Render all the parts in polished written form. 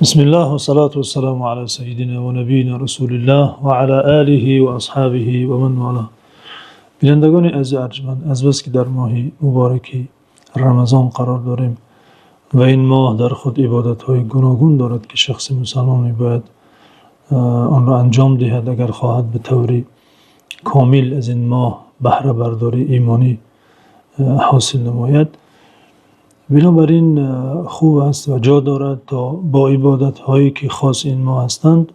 Бисмиллоҳ вассалоту вассалому ало саййидино ва набиййино расулиллоҳ ва ало олиҳи ва асҳобиҳи ва ман волоҳ. Бинандагони азиз, арҷманд, аз бас ки дар моҳи муборак Рамазон қарор дорем ва ин моҳ дар худ ибодатҳои гуногун дорад, ки шахси мусулмон бояд онро анҷом диҳад, агар хоҳад ба таври комил аз ин моҳ баҳрабардории имонӣ ҳосил намояд. Бинобар ин хуб аст ва ҷо дорад, то бо ибодатҳое ки хоси ин моҳ ҳастанд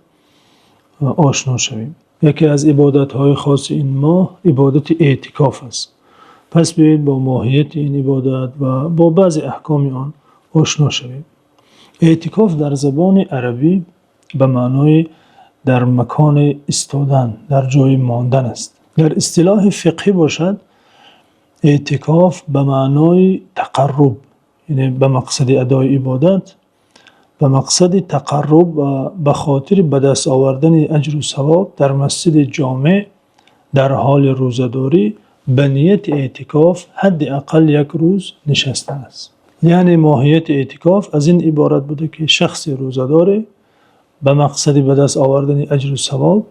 ошно шавем. Яке аз ибодатҳои хоси ин моҳ ибодати эътикоф аст. Пас биёед бо моҳияти ин ибодат ва бо баъзе аҳкоми он ошно шавем. Эътикоф дар забони арабӣ ба маънои дар макон истодан, дар ҷое мондан аст. Дар истилоҳи фиқҳӣ бошад, эътикоф ба маънои тақарруб, яъне ба мақсади адои ибодат, ба мақсади тақарруб ва ба хотири ба даст овардани аҷру савоб дар масҷиди ҷомеъ дар ҳоли рӯзадорӣ ба нияти эътикоф ҳадди ақал як рӯз нишастан аст. Яъне моҳияти эътикоф аз ин иборат буда, ки шахси рӯзадор ба мақсади ба даст овардани аҷру савоб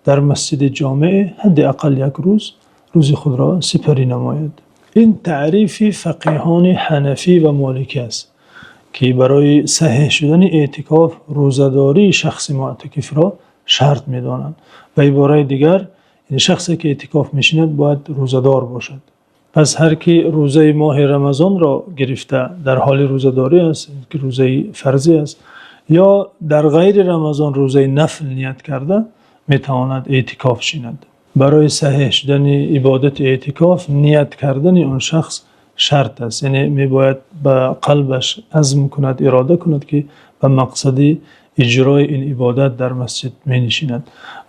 дар масҷиди ҷомеъ ҳадди ақал як рӯз рӯзи худро сипарӣ намояд. Ин таърифи фақеҳони ҳанафӣ ва моликӣ аст, ки барои саҳеҳ шудани эътикоф рӯзадории шахси муътакифро шарт медонанд. Ба иборати дигар, шахсе ки эътикоф менишинад, бояд рӯзадор бошад. Пас ҳар ки рӯзаи моҳи Рамазонро гирифта, дар ҳоли рӯзадорӣ аст, ки рӯзаи фарзӣ аст, ё дар ғайри Рамазон рӯзаи нафлният карда, метавонад эътикоф нишинад. Барои саҳеҳ шудани ибодати эътикоф ният кардани он шахс шарт аст, яъне мебояд ба қалбаш азм кунад, ирода кунад, ки ба мақсади иҷрои ин ибодат дар масҷид менишинад.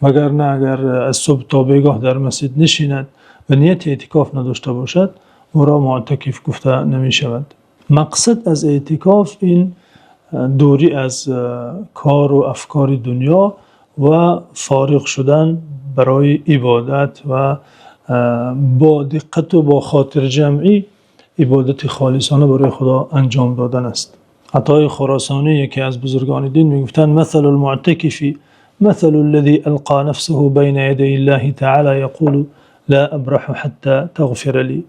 Вагарна агар аз субҳ то бегоҳ дар масҷид нишинад ва нияти эътикоф надошта бошад, ӯро муътакиф гуфта намешавад. Мақсад аз эътикоф ин дурӣ аз кор ва афкори дунё ва фориғ шудан барои ибодат ва бо диққат ва бо хотирҷамъӣ ибодати холисона барои Худо анҷом додан аст. Атои Хуросонӣ, яке аз бузургони дин, мегуфтанд: مثل المعتكف مثل الذي ألقى نفسه بين يدي الله تعالى يقول لا أبرح حتى تغفر لي.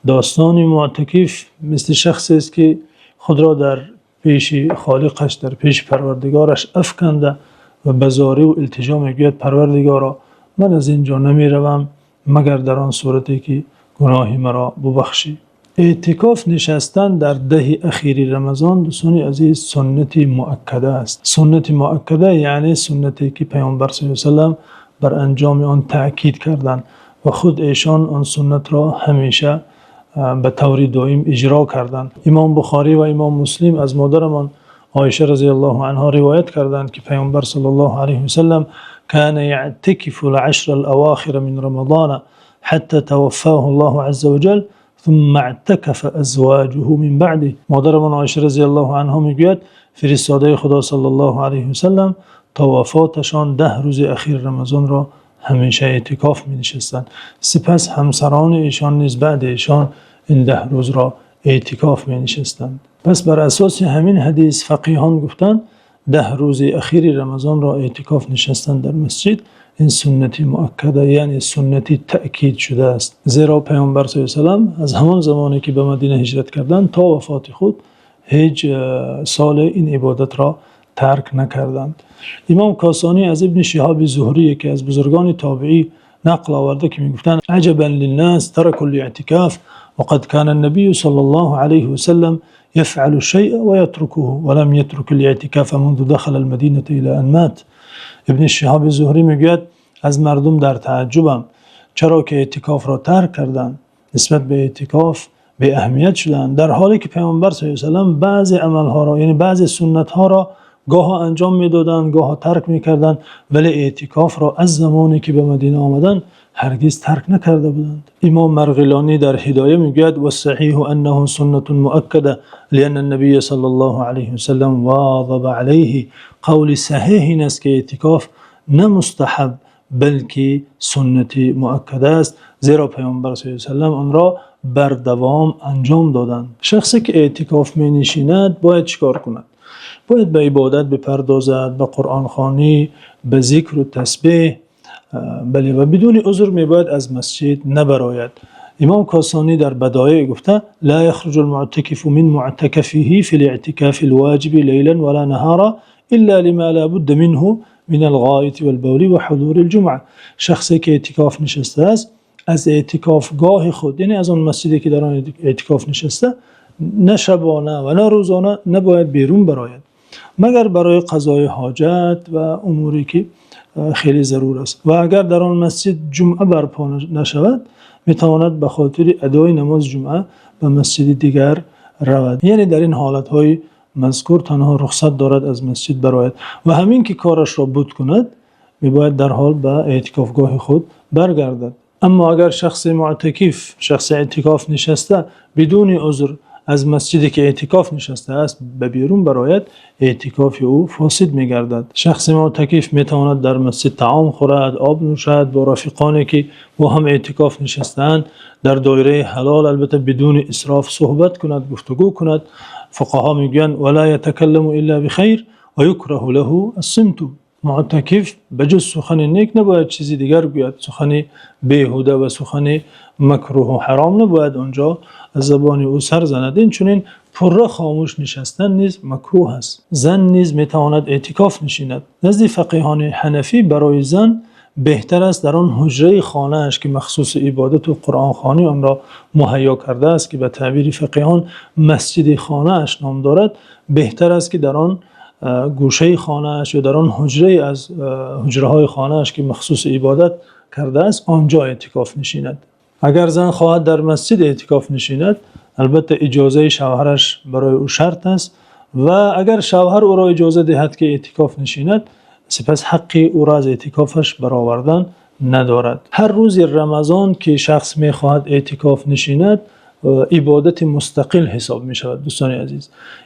Достони муътакиф мисли шахсе аст, ки худро дар пеши Холиқаш, дар пеши Парвардигораш афканда ва ба зорӣ ва илтиҷо мегӯяд: «Парвардигоро, ман аз инҷо намеравам, магар дар он сурате ки гуноҳи маро бибахшӣ». Эътикоф нишастан дар 10-и охири Рамазон, дӯстони азиз, суннати муаккада аст. Суннати муаккада яъне суннате ки Паёмбар саллаллоҳу алайҳи васаллам бар анҷоми он таъкид карданд ва худ эшон он суннатро ҳамеша ба таври доим иҷро карданд. Имом Бухорӣ ва Имом Муслим аз модарамон Оиша разияллоҳу анҳо ривоят карданд, ки Паёмбар саллаллоҳу алайҳи васаллам كان يعتكف العشر الأواخر من رمضان حتى توفاه الله عز وجل ثم اعتكف أزواجه من بعده. Модарамон Оиша разияллоҳу анҳо мегӯяд: фиристодаи Худо саллаллоҳу алайҳи васаллам то вафоташон 10 рӯзи охири Рамазонро ҳамеша эътикоф менишастанд. Сипас ҳамсарони эшон низ баъди эшон ин 10 рӯзро эътикоф менишастанд. Пас бар асоси ҳамин ҳадис фақеҳон гуфтанд: 10 рӯзи охири Рамазонро эътикоф нишастан дар масҷид ин суннати муаккада, яъне суннати таъкид шуда аст. Зеро Паёмбар саллаллоҳу алайҳи васаллам аз ҳамон замоне ки ба Мадина ҳиҷрат карданд, то вафоти худ ҳеҷ соле ин ибодатро тарк накарданд. Имом Косонӣ аз Ибни Шиҳоби Зуҳрӣ, яке аз бузургони тобеӣ, нақл оварда, ки мегуфтанд: عجبا للناس تركوا الاعتكاف وقد كان النبي صلى الله عليه وسلم يفعل الشيء ويتركه ولم يترك الاعتكاف منذ دخل المدينة إلى أن مات. Ибни Шиҳоби Зуҳрӣ мегӯяд: аз мардум дар таъаҷҷубам, чаро ки эътикофро тарк карданд, нисбат ба эътикоф беаҳамият шуданд, дар ҳоле ки Паёмбар саллаллоҳу алайҳи васаллам баъзе амалҳоро, яъне баъзе суннатҳоро гоҳо анҷом медоданд, гоҳо тарк мекарданд, вале эътикофро аз замоне ки ба Мадина омаданд, ҳаргиз тарк накарда буданд. Имом Марғилонӣ дар Ҳидоя мегӯяд: والصحيح أنه سنة مؤكدة لأن النبي صلى الله عليه وسلم واظب عليه. Қавли саҳеҳ ин аст, ки эътикоф на мустаҳаб, балки суннати муаккада аст, зеро Паёмбар саллаллоҳу алайҳи васаллам онро бар давом анҷом доданд. Шахсе ки эътикоф менишинад, бояд чӣ кор кунад? Бояд ба ибодат бипардозад, ба қуръонхонӣ, ба зикр ва тасбеҳ. Бале, ва бидуни узр мебояд аз масҷид набарояд. Имом Косонӣ дар Бадоеъ гуфта: لا يخرج المعتكف من معتكفه في الاعتكاف الواجب ليلا ولا نهارا إلا لما لا بد منه من الغائط والبول وحضور الجمعة. Шахсе ки эътикоф нишастааст, аз эътикофгоҳи худ, яъне аз он масҷиде ки дар он эътикоф нишаста, на шабона ва на рӯзона набояд берун барояд, магар барои қазои ҳоҷат ва умуре ки хеле зарур аст. Ва агар дар он масҷид ҷумъа барпо нашавад, метавонад ба хотири адои намози ҷумъа ба масҷиди дигар равад. Яъне дар ин ҳолатҳои мазкур танҳо рухсат дорад аз масҷид барояд ва ҳамин ки корашро буд кунад, мебояд дар ҳол ба эътикофгоҳи худ баргардад. Аммо агар шахси муътакиф, шахси эътикоф нишаста, бидуни узр аз масҷиде ки эътикоф нишастааст ба берун барояд, эътикофи ӯ фосид мегардад. Шахси муътакиф метавонад дар масҷид таом хӯрад, об нӯшад, бо рафиқоне ки бо ҳам эътикоф нишастаанд дар доираи ҳалол, албатта бидуни исроф, суҳбат кунад, гуфтугӯ кунад. Фуқаҳо мегӯянд: ولا يتكلم إلا بخير ويكره له الصمت. Муътакиф ба ҷуз сухани нек набояд чизи дигар гӯяд. Сухани беҳуда ва сухани макрӯҳ ва ҳаром набояд он ҷо аз забони ӯ сар занад. Инчунин пурра хомӯш нишастан низ макрӯҳ аст. Зан низ метавонад эътикоф нишинад. Назди фақеҳони ҳанафӣ барои зан беҳтар аст дар он ҳуҷраи хонааш, ки махсуси ибодат ва қуръонхонӣ онро муҳайё кардааст, ки ба таъбири фақеҳон масҷиди хонааш ном дорад, беҳтар аст ки дар он гӯшаи хонааш ё дар он ҳуҷрае аз ҳуҷраҳои хонааш, ки махсуси ибодат кардааст, он ҷо эътикоф нишинад. Агар зан хоҳад дар масҷид эътикоф нишинад, албатта иҷозаи шавҳараш барои ӯ шарт аст ва агар шавҳар ӯро иҷоза диҳад, ки эътикоф нишинад, сипас ҳаққи ӯро аз эътикофаш баровардан надорад. Ҳар рӯзи Рамазон ки шахс мехоҳад эътикоф нишинад, ибодати мустақил ҳисоб мешавад, дӯстони азиз.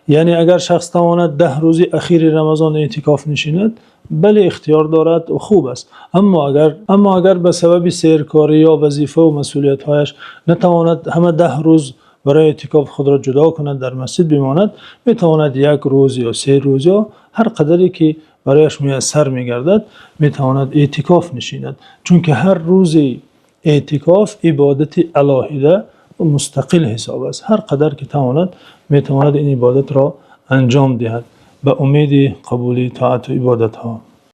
Яъне агар шахс тавонад 10 рӯзи охири Рамазон эътикоф нишинад, бале, ихтиёр дорад ва хуб аст. Аммо агар ба сабаби серкорӣ ё вазифа ва масъулиятҳояш натавонад ҳама 10 рӯз барои эътикоф худро ҷудо кунад, дар масҷид бимонад, метавонад як рӯз ё 3 рӯз ё ҳар қадре ки барояш муяссар мегардад, метавонад эътикоф нишинад. Чунки ҳар рӯзи эътикоф ибодати алоҳида ва мустақил ҳисоб аст. Ҳар қадар ки тавонад, метавонад ин ибодатро анҷом диҳад ба умеди қабули тоат ва ибодатҳо.